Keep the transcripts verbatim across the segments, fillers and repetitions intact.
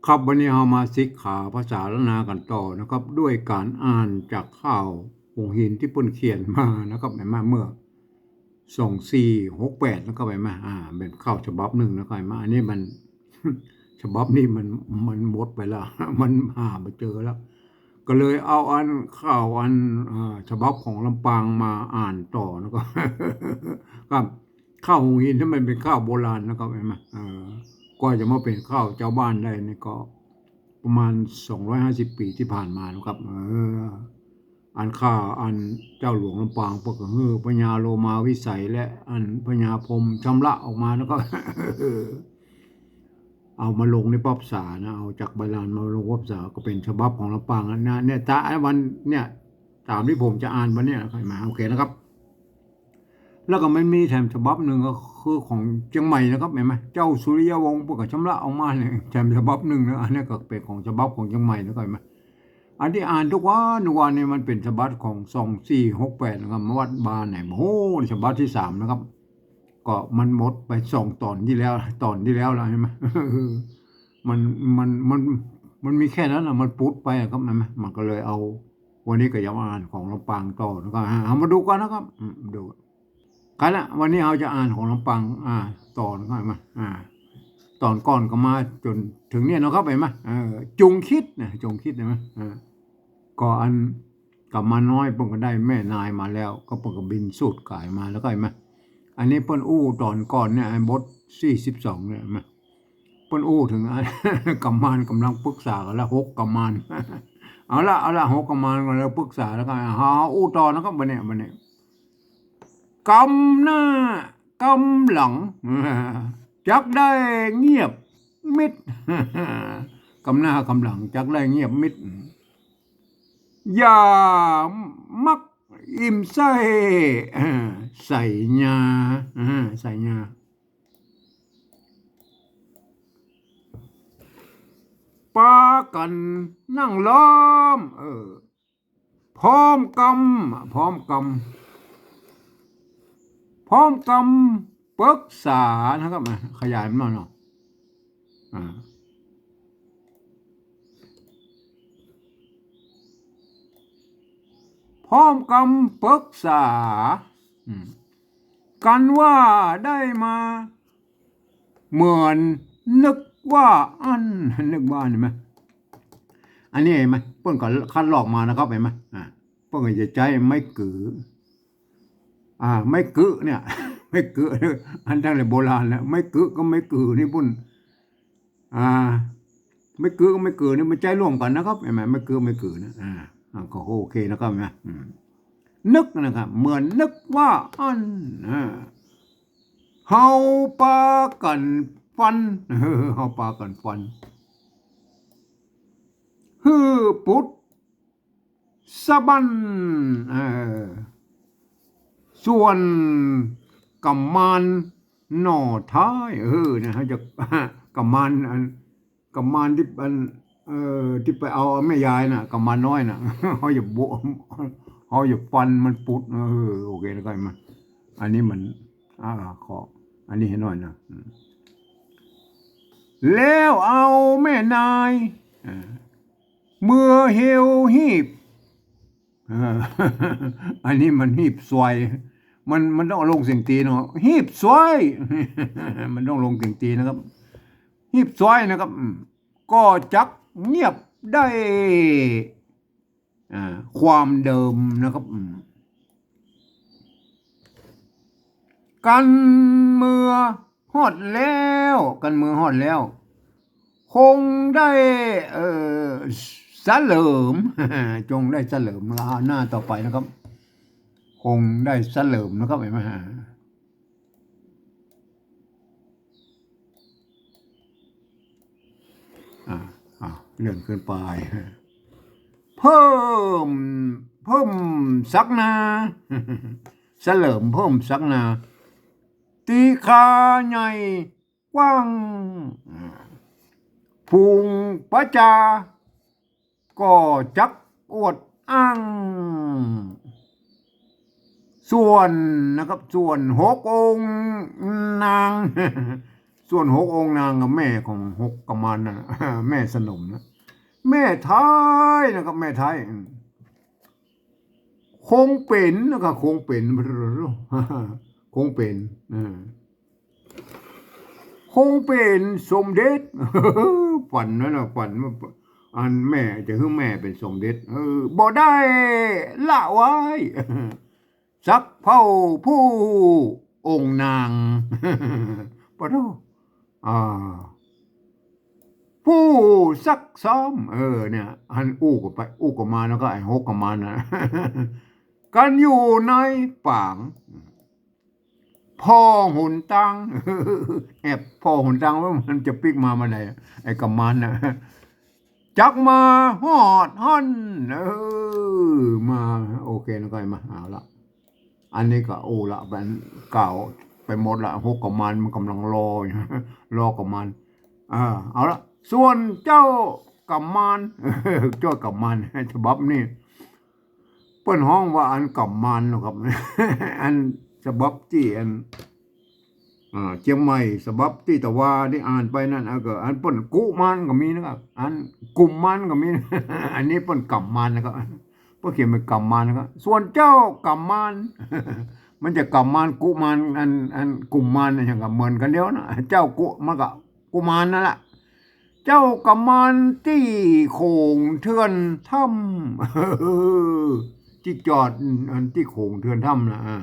ครับ วันนี้เฮามาศึกษาภาษาล้านนากั๋นต่อนะครับ ด้วยก๋านอ่านจากข่าวหงส์หินตี้เปิ้นเขียนมานะครับ หันก่อ เมื่อสองสี่หกแปดนะครับ หันก่อ อ่า เป๋นข่าวฉบับนึ่งนะครับ หันก่อ อันนี้มัน ฉบับนี้มัน มันหมดไปแล้ว มันหาบ่เจอแล้ว ก็เลยเอาอันข่าวอัน อ่า ฉบับของลำปางมาอ่านต่อนะครับ ครับ ข่าวหงส์หินตี้มันเป๋นข่าวโบราณนะครับ หันก่อ เออ กว่าจะมาเป๋นข่าวจาวบ้านได้นี่ก็ประมาณสองร้อยห้าสิบปี๋ตี้ผ่านมานะครับ เออ อันข่าวอันเจ้าหลวงลำปางเปิ้นก็หื้อพญาโลมาวิสัยและอันพญาพรหมชำระออกมานะครับ เอามาลงในป๊อปสานะ เอาจากใบลานมาลงป๊อปสา ก็เป๋นฉบับของลำปางนะ เนี่ย ตา วัน เนี่ย ต๋ามตี้ผมจะอ่านวันเนี้ยนะครับ หันก่อ โอเคนะครับ แล้วก็มันมีแถมฉบับนึ่งก็คือของเจียงใหม่นะครับ หันก่อ เจ้าสุริยวงศ์เปิ้นก็ชำระออกมาเนี่ย แถมฉบับนึ่งนะ อันนี้ก็เป๋นของฉบับของเจียงใหม่นะครับ หันก่อ อันตี้อ่านทุกวันทุกวันนี่มันเป๋นฉบับของสองสี่หกแปดนะครับ มาวัดบาไหน โอ้โห ฉบับตี้สามนะครับ ก็มันหมดไปสองต๋อนตี้แล้ว ต๋อนตี้แล้วแล้ว หันก่อ มัน มัน มัน มันมีแค่นั้นน่ะ มันปุดไปอะครับ หันก่อ มันก็เลยเอา วันนี้ก็จะมาอ่านของลำปางต่อนะครับ อ่า เอามาดูกั๋นนะครับ อืม ดูกั๋นนะ วันนี้เฮาจะอ่านของลำปาง อ่า ต่อนะครับ หันก่อ อ่า ต๋อนก่อนก็มาจ๋นเถิงเนี่ยนะครับ หันก่อ เออ จงคิดนะ จงคิด หันก่อ อ่า ก็อัน กำมาน้อยเปิ้นก็ได้แม่นายมาแล้ว ก็เปิ้นก็บิณฑบาตก๋ายมาแล้วก็ หันก่อ อันนี้เปิ้นอู้ต๋อนก่อนเนี่ย ไอ้บทสี่สิบสองเนี่ย หันก่อ เปิ้นอู้เถิง กำมารก๋ำลังปึกษากั๋นละ หกกำมาร เอาละ เอาละ หกกำมารก็เลยปึกษาแล้วก็ เอา อู้ต่อนะครับ บัดนี้ บัดนี้ กำหน้ากำหลัง จักได้เงียบมิด กำหน้ากำหลังจักได้เงียบมิด อย่ามักอิ่มไส้ ใส่ยา ใส่ยา ปากั๋นนั่งล้อม เออ พร้อมกำ พร้อมกำ พร้อมกำปึกษานะครับ อ่ะ ขยายมันหน่อยเนาะ อ่า พร้อมกำปึกษา อืม กั๋นว่าได้มา เหมือนนึกว่าอั้น นึกว่าอั้น หันก่อ อันนี้หันก่อ เปิ้นก็คัดลอกมานะครับ หันก่อ อ่า เปิ้นก็จะใจ๊ไม้กือ อ่า ไม้กือเนี่ย ไม้กือ อันตั้งแต่โบราณแล้ว ไม้กือกับไม้กือนี่ปุ้น อ่า ไม้กือกับไม้กือนี่มันใจ๊ร่วมกั๋นนะครับ หันก่อ ไม้กือ ไม้กือนะ อ่า อ่า ก็โอเคนะครับ หันก่อ อืม นึกนะครับ เหมือนนึกว่าอั้น อ่า เฮาปากั๋นฟัน เฮาปากั๋นฟัน หื้อปุดสะบั้น เออ ส่วนกำมารหน่อท้าย เออ เนี่ย เฮาจะ กำมารอัน กำมารตี้อัน เอ่อ ตี้ไปเอาแม่ยายน่ะ กำมารน้อยน่ะ เฮาจะโบะ เฮาจะฟันมันปุด เออ โอเค แล้วก็มา อันนี้มัน อ่า ขอ อันนี้หื้อหน่อยนะ อืม แล้วเอาแม่นาย อ่า เมือเหียวหีบ อ่า อันนี้มันหีบซวย มัน มันต้องเอาลงเสียงตี๋เนาะ หีบซวย มันต้องลงเสียงตี๋นะครับ หีบซวยนะครับ อืม ก็จักเงียบได้ อ่า ความเดิมนะครับ อืม กั๋นเมือฮอดแล้ว กั๋นเมือฮอดแล้ว คงได้ เอ่อ สะเหลิม จงได้สะเหลิม หน้าต่อไปนะครับ คงได้สะเหลิมนะครับ หันก่อ อ่า อ่า เลื่อนขึ้นไป เพิ่ม เพิ่มศักดา สะเหลิมเพิ่มศักดา ตี๋คาใหญ่กว้าง อ่า ฝูงประจา ก็จักอวดอ้าง ส่วนนะครับ ส่วนหกองค์นาง ส่วนหกองค์นางกับแม่ของหกกำมารน่ะ แม่สนมนะ แม่ไท้นะครับ แม่ไท้ อืม คงเป๋นนะครับ คงเป๋น คงเป๋น เออ คงเป๋นสมเด็จ ฝันนั่นน่ะ ฝันว่า อันแม่จะหื้อแม่เป๋นสมเด็จ เออ บ่ได้ละไว้ สักเผ่าผู้องค์นาง ปะโธ่ อ่า ผู้ซักซ้อม เออ เนี่ย อันอู้ก็ไป อู้กำมารแล้วก็ไอ้หกกำมารน่ะ กันอยู่ในป๋าง ผ่อหนตาง แอบผ่อหนตางว่ามันจะปิ๊กมาเมื่อใด ไอ้กำมารน่ะ จักมาฮอดหั้น เออ มา โอเค แล้วก็มา เอาละ อันนี้ก็อู้ละ มันกล่าวไปหมดละ หกกำมารมันก่ำลังรออยู่ รอกำมาร อ่า เอาละ ส่วนเจ้ากำมาร เจ้ากำมาร ฉบับนี้ เปิ้นฮ้องว่าอันกำมารนะครับ อันฉบับตี้อัน อ่า เจียงใหม่ฉบับตี้ตะวาได้อ่านไปนั่น อ่ะ ก็อันเปิ้นกุมารก็มีนะครับ อันกุมมารก็มี อันนี้เปิ้นกำมารนะครับ เปิ้นเขียนเป๋นกำมารนะครับ ส่วนเจ้ากำมาร มันจะกำมารกุมาร อัน อันกุมมารเนี่ยก็เหมือนกั๋นเดียวนะ เจ้ากุ มันก็กุมารนั่นแหละ เจ้ากำมารตี้โขงเทือนถ้ำ ตี้จอดอันตี้โขงเทือนถ้ำนะ อ่า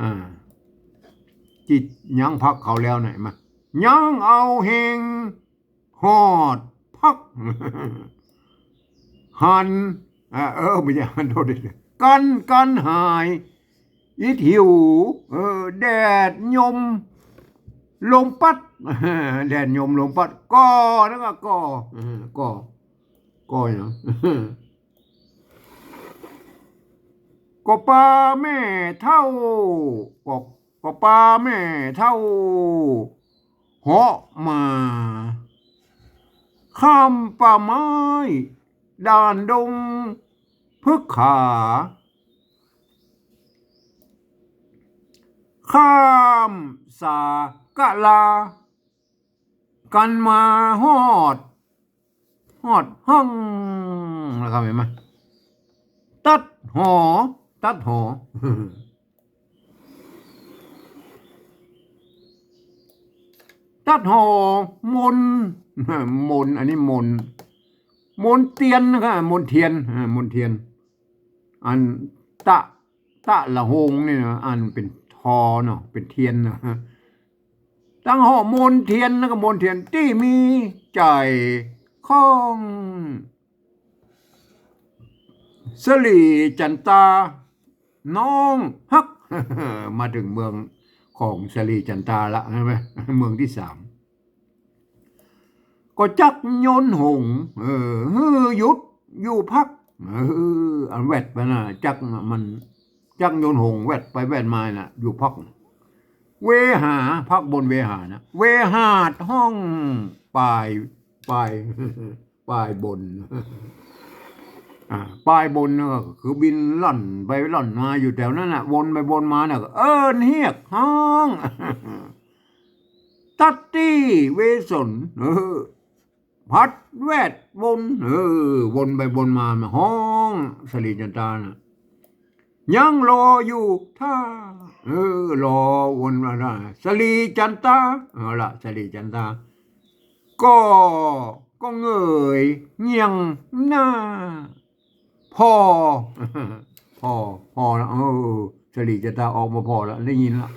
อ่า ตี้ยังพักเขาแล้วไหนมา ยังเอาเฮงฮอดพัก หัน อ่า เออ บ่ใจ้หัน โทษที กัน กันหาย อิดหิว เออ แดดยม ลมปั๊ด แดดยม ลมปั๊ด ก่อ แล้วก็ก่อ เออ ก่อ ก่อหยัง ก็ปาแม่เฒ่า ก็ ก็ปาแม่เฒ่า เหาะมา ข้ามป่าไม้ ด่านดง พฤกขา ข้ามสากะลา กันมาฮอด ฮอดห้อง แล้วก็เห็นไหม ตัดหอ ตัดหอ ตัดหอมน มน อันนี้มน มนเตียนนะครับ มนเทียน อ่า มนเทียน อันตะ ตะละโฮงนี่นะ อันเป๋นทอเนาะ เป๋นเทียนนะ ตัดหอมนเทียนนะ ก็มนเทียนตี้มีใจ๋ของ สลีจันตา น้องฮัก มาเถิงเมืองของสลีจันตาละ ใช่ไหม เมืองตี้สาม ก็จักยนหงส์ เออ หื้อหยุดอยู่พัก เออ อันแวดไปน่ะ จักมัน จักยนหงส์แวดไปแวดมาน่ะ อยู่พัก เวหา พักบนเวหานะ เวหาดห้องปาย ปาย ปายบน อ่า ปายบนน่ะก็คือบินล่อนไปล่อนมาอยู่แถวนั้นน่ะ วนไปวนมาน่ะ ก็เอิ้นเฮียกฮ้อง ตัดตี้เวสน เออ พัดแวดวน เออ วนไปวนมา มาฮ้อง สลีจันตาน่ะ ยังรออยู่ท่า เออ รอวนมาท่า สลีจันตา เอาละ สลีจันตา ก็ ก็เงยเงี่ยงหน้า ผ่อ ผ่อ ผ่อแล้ว เออ สลีจันตาออกมาผ่อแล้ว ได้ยินแล้ว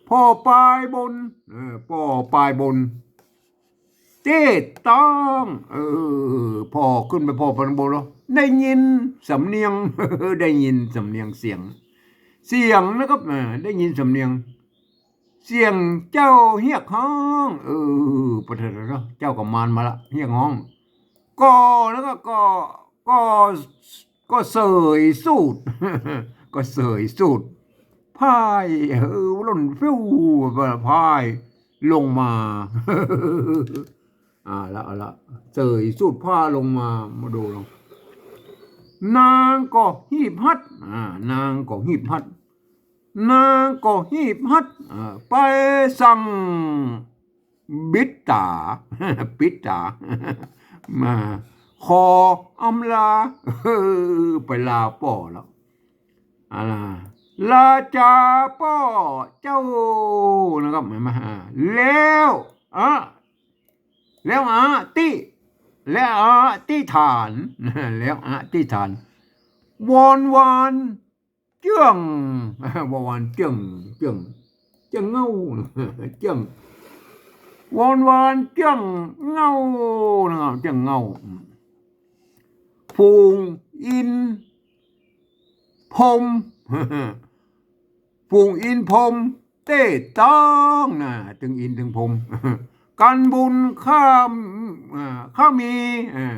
ผ่อปายบน เออ ผ่อปายบน ตี้ต้อง เออ ผ่อขึ้นไปผ่อปายบนแล้ว ได้ยินสำเนียง ได้ยินสำเนียงเสียง เสียงนะครับ เออ ได้ยินสำเนียง เสียงเจ้าเฮียกฮ้อง เออ ปะเถอะ เจ้ากำมารมาละ เฮียกฮ้อง ก็ แล้วก็ ก็ ก็ ก็เสยสูตร ก็เสยสูตร พ่าย เออ ล่นฟิว พ่ายลงมา อ่า ละ เอาละ เสยสูตรพ่ายลงมา มาดูลอง นางก็หีบฮัด อ่า นางก็หีบฮัด นางก็ฮีบฮัด เอ่อ ไปสั่งบิดต๋า ปิดต๋า มา ขออำลา เออ ไปลาป้อแล้ว อะ ลาจ๋าป้อเจ้า นะครับ หันก่อ อ่า แล้ว อะ แล้วอธิ แล้วอธิษฐาน แล้วอธิษฐาน วอนวานเจื้อง วอนวานเจื้อง เจื้อง เจื้องเงา เจื้อง วอนวานเจื้องเงา นะครับ เจื้องเงา ฝูงอินทร์พรหม ฝูงอินทร์พรหมเต้ต้องนะ ตึงอินทร์ตึงพรหม กั๋นบุญข้า อ่า ข้ามี อ่า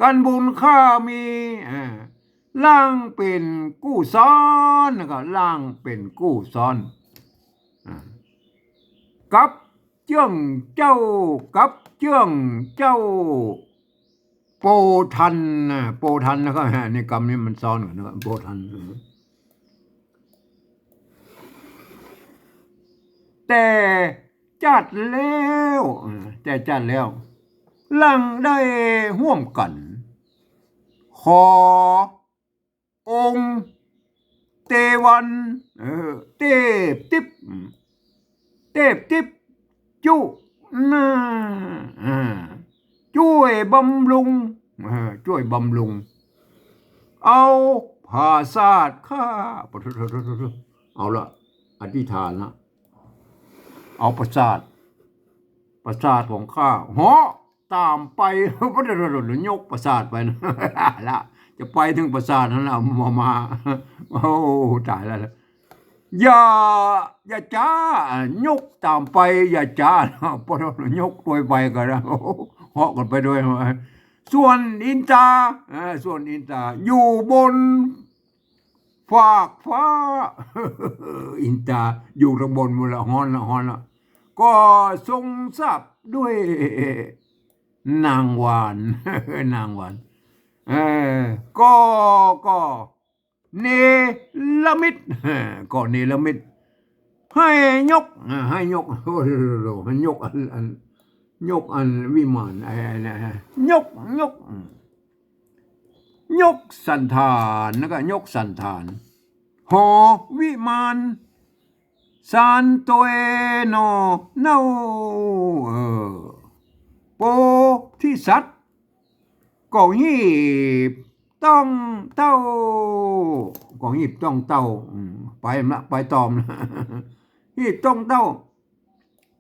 กั๋นบุญข้ามี อ่า หลังเป๋นกู้ซ้อน แล้วก็หลังเป๋นกู้ซ้อน อ่า กับเจื้องเจ้า กับเจื้องเจ้า โปธัณฑ์นะ โปธันนะครับ อันนี้กำนี้มันซ้อนกั๋นนะครับ โปธัน แต่จาติแล้ว อ่า แต่จาติแล้ว หลังได้ฮ่วมกั๋น ขอองค์เตวัน เออ เตพทิพย์ เตพทิพย์จุนา อ่า จ้วยบำรุง เออ จ้วยบำรุง เอาผาสาทข้า เอาละ อธิษฐานละ เอาผาสาท ผาสาทของข้า เหาะต๋ามไป ยกผาสาทไปนะ ละ จะไปเถิงผาสาทหั้นละ มา มา โอ้ ต๋ายแล้ว อย่า อย่าจ๊า ยกต๋ามไป อย่าจ๊า ปอดยกตวยไปกั๋นนะ เหาะกั๋นไปตวย ส่วนอินตา เออ ส่วนอินตา อยู่บนฟากฟ้า อินตา อยู่ตางบนปู้นละ ฮ้อนละ ฮ้อนละ ก็ทรงทราบด้วยนางหวาน นางหวาน เออ ก็ ก็ เนรมิต ก็เนรมิต ให้ยก อ่า ให้ยก โอ้โห ให้ยกอัน อัน ยกอันวิมาน ไอ้ ไอ้ ไอ้ ยก ยก อืม ยกสัณฐาน แล้วก็ยกสัณฐาน หอวิมาน สานตวยหน่อเนา เออ โพธิสัตว์ ก็ฮีบต้องเต้า ก็ฮีบต้องเต้า อืม ไปละ ไปต่อมละ ฮีบต้องเต้า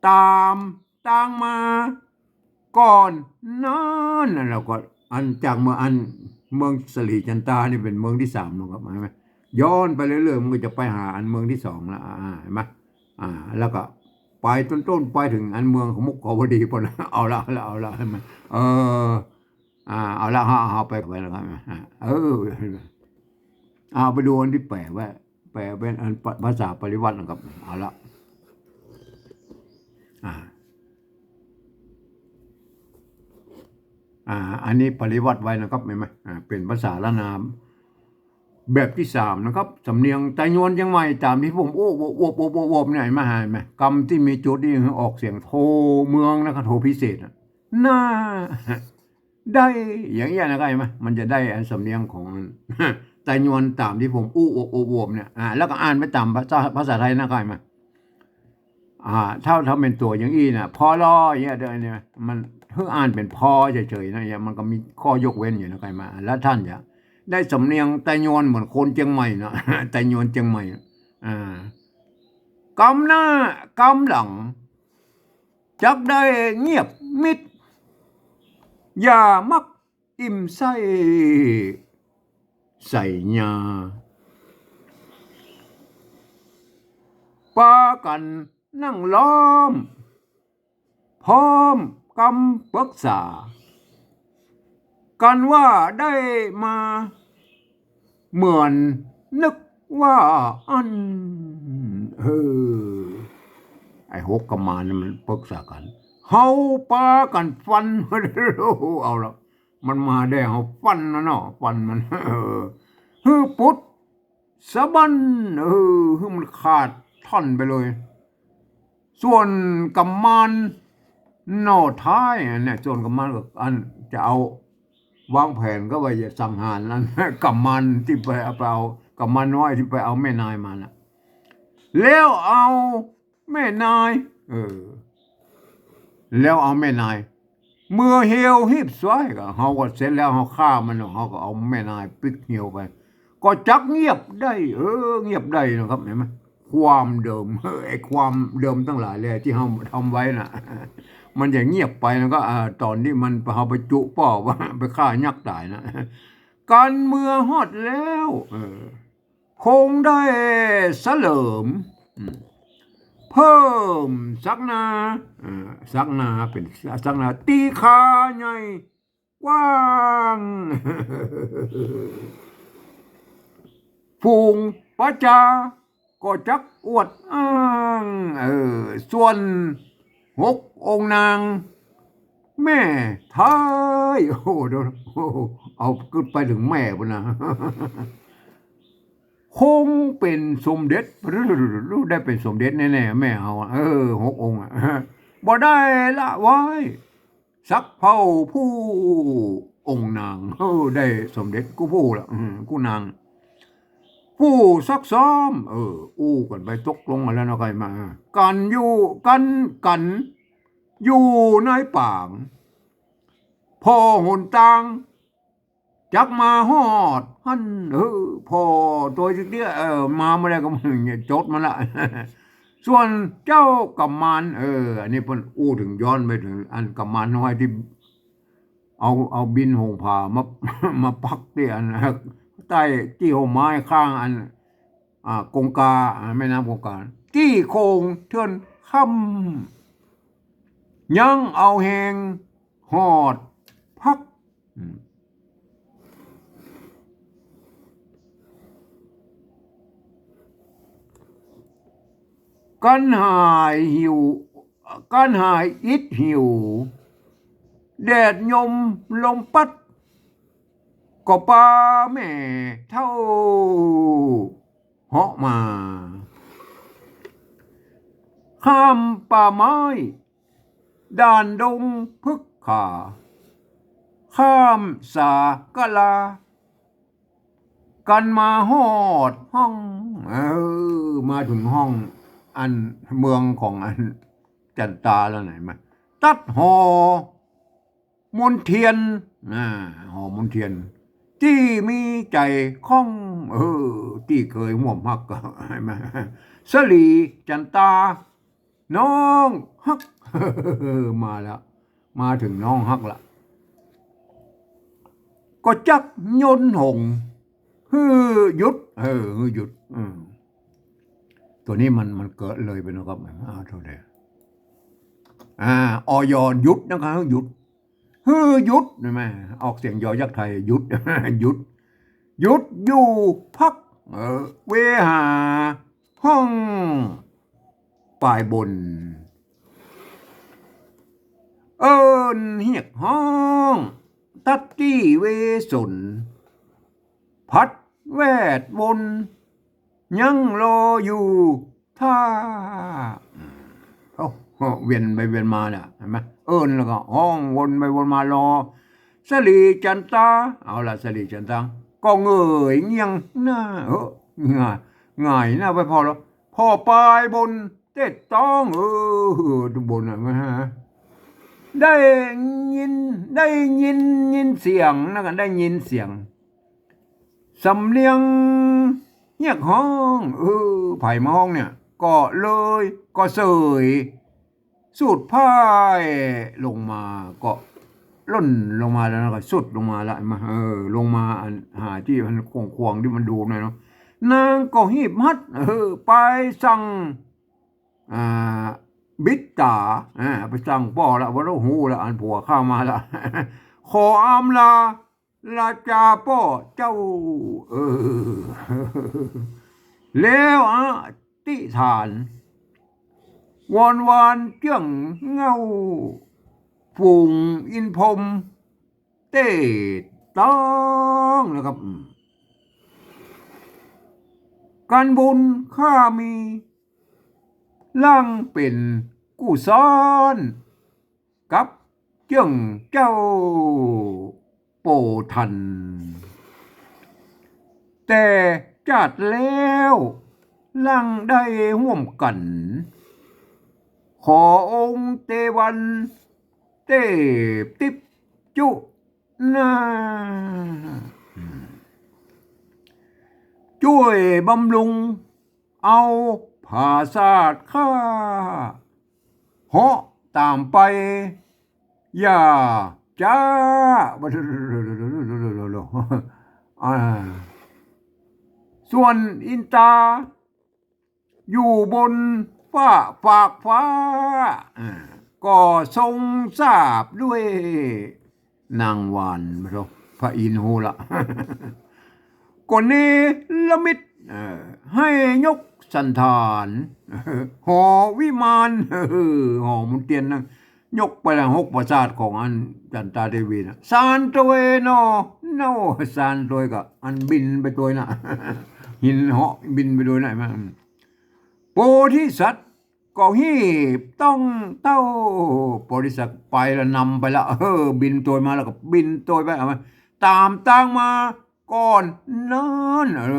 ต๋ามตางมา ก่อนนั้น แล้วก็อันจากเมืองอัน เมืองสลีจันตานี่เป๋นเมืองตี้สามนะครับ หันก่อ ย้อนไปเรื่อยๆ มันก็จะไปหาอันเมืองตี้สองละ อ่า หันก่อ อ่า แล้วก็ไปต้นๆ ไปเถิงอันเมืองของมุขาวดีปู้นละ เอาละ เอาละ เอาละ หันก่อ เออ อ่า เอาละ เอา เอาไปไว้แล้วครับ อ่า เออ เอาไปดูอันตี้แป๋ไว้ แป๋เป๋นอันปะ ภาษาปริวรรตนะครับ เอาละ อ่า อ่า อันนี้ปริวรรตไว้นะครับ หันก่อ อ่า เป๋นภาษาล้านนาแบบตี้สามนะครับ สำเนียงไตยวนเจียงใหม่ ต๋ามตี้ผม โอ้ โอ้ โอ้ โอ้ โอ้ โอ้ เนี่ย หันก่อ หันก่อ กำตี้มีจุดนี่ออกเสียงโทเมืองนะครับ โทพิเศษนะ น่า ได้ อย่างเงี้ยนะครับ หันก่อ มันจะได้อันสำเนียงของไตยวนต๋ามตี้ผม อู้ โอ โอ โอมเนี่ย อ่า แล้วก็อ่านไปต๋ามภาษา ภาษาไทยนะครับ หันก่อ อ่า ถ้า ถ้าเป๋นตั๋วอย่างอี้นะ พอลอ อย่างเงี้ย เดี๋ยวนี้มัน หื้ออ่านเป๋นพอเฉยๆ นะ เนี่ย มันก็มีข้อยกเว้นอยู่นะครับ หันก่อ แล้วต้านจะได้สำเนียงไตยวนเหมือนคนเจียงใหม่นะ ไตยวนเจียงใหม่นะ อ่า กำหน้ากำหลัง จักได้เงียบมิด อย่ามักอิ่มไส้ใส่ยา ปากั๋นนั่งล้อม พร้อมกำปึกษา กั๋นว่าได้มา เหมือนนึกว่าอั้น เออ ไอ้หกกำมารนี่มันปึกษากั๋น เฮาปากั๋นฟัน เอาละ มันมาได้ เฮาฟันมันเนาะ ฟันมัน เออ หื้อปุด สะบั้น เออ หื้อมันขาดท่อนไปเลย ส่วนกำมานหน่อท้ายอันเนี่ย ส่วนกำมานก็อันจะเอาวางแผนก็ว่าจะสังหารอัน กำมานตี้ไปเอา ไปเอา กำมานน้อยตี้ไปเอาแม่นายมาน่ะ แล้วเอาแม่นาย เออ แล้วเอาแม่นาย เมื่อเหี่ยวฮีบซ้ายก็ เฮาก็เสร็จแล้ว เฮาฆ่ามันแล้ว เฮาก็เอาแม่นายปิ๊กเหี่ยวไป ก็จักเงียบได้ เออ เงียบได้นะครับ หันก่อ ความเดิม ไอ้ความเดิมตังหลายแลตี้เฮาทำไว้น่ะ มันจะเงียบไปแล้วก็ อ่า ต๋อนตี้มัน เฮาไปจุป้อว่า ไปฆ่ายักษ์ต๋ายน่ะ กันเมื่อฮอดแล้ว เออ คงได้เสริม อืม เพิ่มศักดา เออ ศักดา เป๋นศักดา ตี้คาใหญ่กว้าง ฝูงประจาก็จักอวดอ้าง เออ ส่วนหกองค์นาง แม่ท้าย โอ้โห เดี๋ยว โอ้โห เอากึ๊ดไปเถิงแม่ปู้นน่ะ คงเป๋นสมเด็จ ได้เป๋นสมเด็จแน่ๆ แม่เฮาอะ เออ หกองค์อะ บ่ได้ละไว้ สักเผ่าผู้องค์นาง เออ ได้สมเด็จกู้ผู้ละ อืม กู้นาง ผู้ซักซ้อม เออ อู้กั๋นไปตกลงกั๋นแล้วเนาะ ใค่มา กั๋นอยู่ กั๋น กั๋นอยู่ในป๋าง ผ่อหนตาง จักมาฮอดหั้น เออ ผ่อตั๋วจิ๊กเตี้ย เออ มาเมื่อใดก็มันเนี่ย จดมาละ ส่วนเจ้ากำมาน เออ อันนี้เปิ้นอู้เถิง ย้อนไปเถิงอันกำมานน้อยตี้เอา เอาบิณหงส์ผามา มาปักตี้อัน ใต้ตี้ฮ่มไม้ข้างอัน อ่า กงกา อ่า แม่น้ำกงกา ตี้โขงเทือนค่ำ ยังเอาแฮงฮอดพัก อืม กั๋นหายหิว กั๋นหายอิดหิว แดดยมลมปั๊ด ก็ปาแม่เฒ่าเหาะมา ข้ามป่าไม้ ด่านดงพึกขา ข้ามสาลา กั๋นมาฮอดห้อง เออ มาเถิงห้องอันเมืองของอันจันตาแล้วไหนมา ตัดหอมนเทียน อ่า หอมนเทียน ตี้มีใจ๋ข้อง เออ ตี้เกยฮ่วมฮักก็มา สะหลีจันตา น้องฮัก มาแล้ว มาเถิงน้องฮักละ ก็จักยนหงส์ หื้อหยุด เออ หื้อหยุด อืม ตั๋วนี้มัน มันเกิดเลยไปเนาะครับ อ่า เท่าใด อ่า อย หยุดนะครับ หื้อหยุด หื้อหยุด หันก่อ ออกเสียงยอยักษ์ไทย หยุด หยุด หยุดอยู่พัก เออ เวหาห้องปายบน เอิ้นเฮียกฮ้อง ตั๊ดตี้เวสน ผัดแวดวน ยังรออยู่ท่า อืม โอ้ เวียนไปเวียนมาเนี่ย หันก่อ เอิ้นแล้วก็ฮ้องวนไปวนมารอ สะหลีจันตา เอาละ สะหลีจันตา ก็เงยเงี่ยงหน้า เออ หงาย หงายหน้าไปผ่อแล้ว ผ่อปายบน เต๊ะต๊อง เออ ดูบนน่ะ มาฮะ ได้ยิน ได้ยิน ยินเสียงนะ กั๋นได้ยินเสียง สำเนียงเฮียกฮ้อง เออ ใผมาฮ้องเนี่ย ก็เลย ก็เสย สุดผ้ายลงมา ก็ล่นลงมาแล้วนะ ก็สุดลงมาแล้ว หันก่อ เออ ลงมาอัน หาตี้มันขวางๆ ตี้มันดูหน่อยเนาะ นางก็ฮีบฮัด เออ ไปสั่ง อ่า บิดต๋า อ่า ไปสั่งป้อละ ว่าฮู้ละ อันผัวข้ามาละ ขออำลา ลาจาป้อเจ้า เออ แล้วอธิษฐาน วอนวานเจื้องเหง้า ฝูงอินทร์พรหม เต๊ะต๊องนะครับ อืม ก๋านบุญข้ามี หลังเป๋นกู้ซ้อน กับเจิ่งเจ้าโปทัน แต่จาติแล้วหลังได้ฮ่วมกั๋น ขอองค์เตวันเตพทิพย์จุนา จ้วยบำรุง เอาผาสาทข้า เหาะต๋ามไป อย่าจ๊า อ่า ส่วนอินตา อยู่บนฟ้าฟากฟ้า อ่า ก็ทรงทราบด้วย นางวาน พระอินทร์ฮู้ละ ก็เนรมิต เอ่อ หื้อยกสันฐาน หอวิมาน เออ หอมนเตียนนะ ยกไปละหกปราสาทของอันจันตาเทวีนะ สานตวยเนาะ เนาะ สานตวยก็อันบินไปตวยนะ หินเหาะบินไปตวยนะ เห็นไหม โพธิสัตว์ ก็ฮีบต้องเต้า โพธิสัตว์ไปละ นำไปละ เออ บินตวยมาแล้วก็บินตวยไป เอามา ต๋ามตางมาก่อนนั้น เอ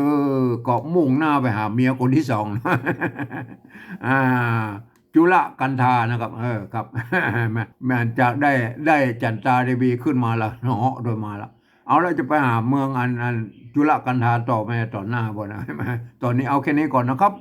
อ ก็มุ่งหน้าไปหาเมียคนที่สอง อ่า จุลกันธานะครับ เออ ครับ แม่น แม่นจะได้ ได้จันตาเทวีขึ้นมาละ เหาะตวยมาละ เอาละ จะไปหาเมืองอัน อันจุลกันธาต่อไปต๋อนหน้าบ่นะ ต๋อนนี้เอาแค่นี้ก่อนนะครับ